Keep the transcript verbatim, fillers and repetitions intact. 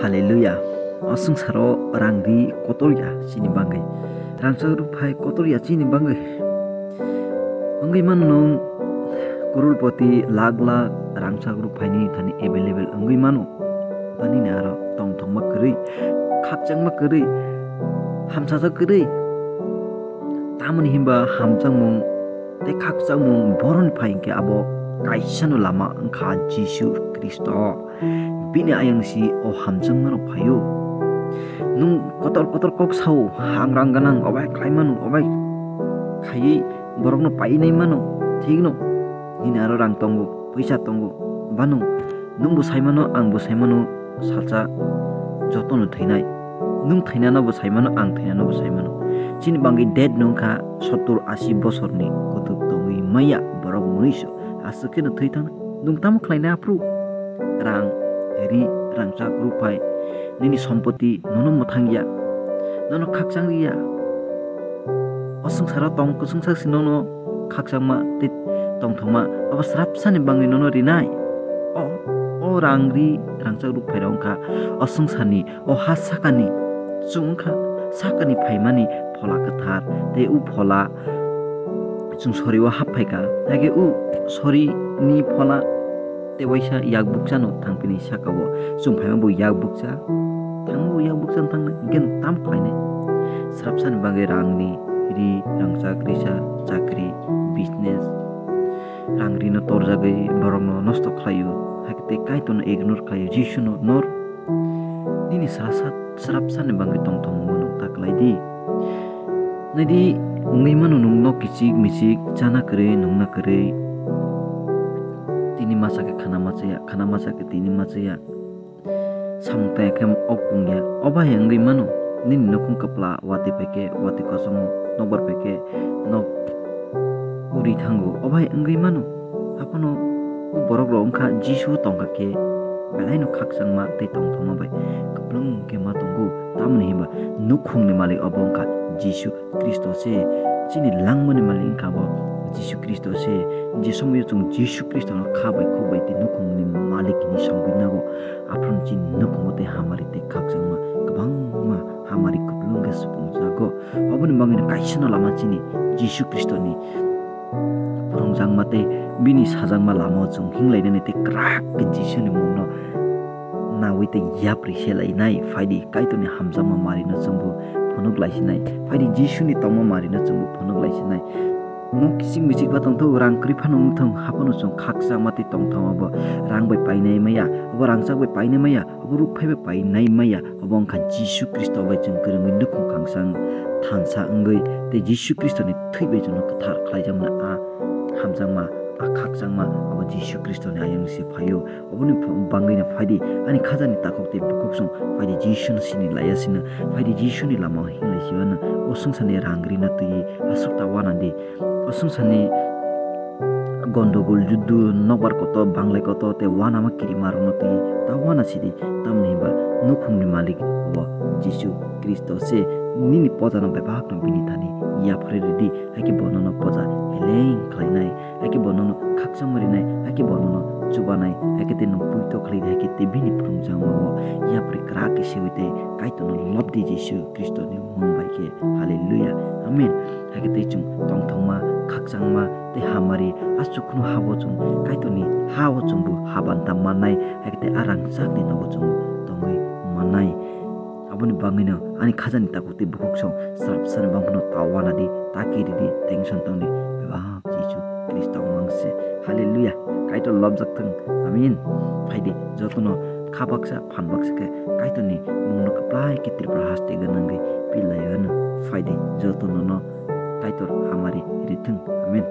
Hallelujah. O swngcharo rang ri kotor ya chini bagwi. Rangchak rwphai kotor ya chini bagwi. Wngwi mano nwng crorepoti, lakh lakh rangchak rwphaini thani available wngwi mano. Tani ni aro tongthokma kwrwi, khakchangma kwrwi, hamsajak kwrwi. Tamoni hinba hamjakmung tei khakchangmung boroni phai hwnkhe abo kaisano lama wngkha Jisu Khristo. Bini ayang si o hamjakmarok phaio. Nwng kotor kotor kok sao, ang rang ganang, obai khlai mano, obai khaiwi borokno painai mano, thikno. Nini aro rang tongo, pwisa tongo, bano nwngbo sai mano, angbo sai mano, salsa jotono thwinai. Nwng thwinanobo sai mano, ang thwinanobo sai mano. Chini bagwi date no wngkha sottur ashi bosorni kutuk tongwi maya borok mwnwiso. Aswk kheno thwi thang. Nwng tamo khlainai aphuru? Rang, ri, rangchak rwphai, nini sompoti nono mwthang ya, nono khakchang ri ya. O swngcharo tong kwchwngsa si nono khakchangma tei tongthokma abo srapsani bagwi nono rinai. O, o rang ri rangchak rwphairok wngkha o swngcharni, o ha sakani chwng wngkha sakani phaimani phola kwthar tei o phola chwng sorio hap phaikha, haikhe o sorini phola tei waisa yak bukchano thangpini sakao chwng phaima bo yak bukcha, thangma bo yak bukchano thangnai, hwnkhe tam khlainai. Srapsani bagwi rangni ri, rangchak risa, chakri, business, rang rino torjagwi borokno nosto khlaio, haikhe tei Kaitorno ignore khlaio, Jisuno nor nini srasa-, srapsani bagwi tongthokmung ta khlai di. Naidi, wngwi mano nwng nok kichik michik, chana kwrwi, nungna kwrwi, tini masa khe khana machaya, khana masa khe tini machaya, samung taya khe ok pungya. O bahai wngwi mano, nini nukhung kwpla, watwi pai khe watwi kochongo, nokbar pai khe nok uri thango. O bahai wngwi mano, aphano o borok rok wngkha Jisu tongkha khe belaino khakchangma tei tongthokma bai kwplwng khe ma tongo. Tamoni hinba nukhungni malik obo wngkha Jisu Khristo se. Chini langmani malik wngkha bo Jisu Khristo se. Je somoio chwng Jisu Khristono kha bai khuk bai tei nukhungni malik hinwi songwi nago, aphano chini nukhungo tei hamari tei khakchangma kwbangma hamari kwplwng khe supungjago. Oboni bagwino kaisano lama chini Jisu Khristoni phwrwngjakma tei bini sajakma lamao chwng hinglainani tei kwrak khe Jisuni mungno nawi tei yapri se lainai. Phaidi Kaitorni hamjakma marino chwngbo phunuk laisinai. Phaidi Jisuni tongma marino chwngbo phunuk laisinai. Nok kichik michik ba tongthok, rang kwrwi phano wngthong, haphano chwng khakchangma tei tongthokma bo rang bai painai maya, obo rangchak bai painai maya, obo rukphai bai painai maya. Obo wngkha Jisu Khristo bai chwng kwrwngwi nukhung khangsa thansa wngwi tei Jisu Khristoni thwi bai chwngno kwthar khlaijakmani a hamjakma, a khakchangma abo Jisu Khristoni ayang se phaio. Oboni ph-, bangwino phaidi ani khajani takhuk tei bukhuksong, phaidi Jisuno sini laiya sino, phaidi Jisuni lamao hinglai sibano, o swngcharni rang rino twiwi aswk ta uanadi. O swngcharni gondogol, juddu, nokbar kotor, banglai kotor tei uanama kirimarokno twiwi ta uanasidi, tamoni hwnba nukhungni malik obo Jisu Khristo se. Nini pojano bebakno bini thani yapharwi rwdi, haikhe bo nono poja heleng khlainai, haikhe bo nono khakchangma rinai, haikhe bo nono chubanai, haikhe tei nwng poito khlaidi, haikhe tei bini phwrwngjakmao yapri kwrak khe sewi tei Kaitorno lobdi Jisu Khristoni mung bai khe. Hallelujah. Amen. Haikhe tei chwng tongthokma, khakchangma tei hamari, a chukno habo chwng Kaitorni hao chwngbo habanta mannai, haikhe tei a rangchakni nogo chwngbo tongwi mannai. Aboni bagwino ani khajani takhuk tei bukhuksong srapsani bangphano ta uanadi, ta kiridi, tension tongdi, bebak Jisu Khristo mungse. Hallelujah. Kaitor lobjak thung. Amen. Phaidi jotono kha baksa, phan baksa khe Kaitorni mungno kwplai khe Tripura haste gwnangwi pilai hwno. Phaidi jotono no Kaitor hamari rithung. Amen.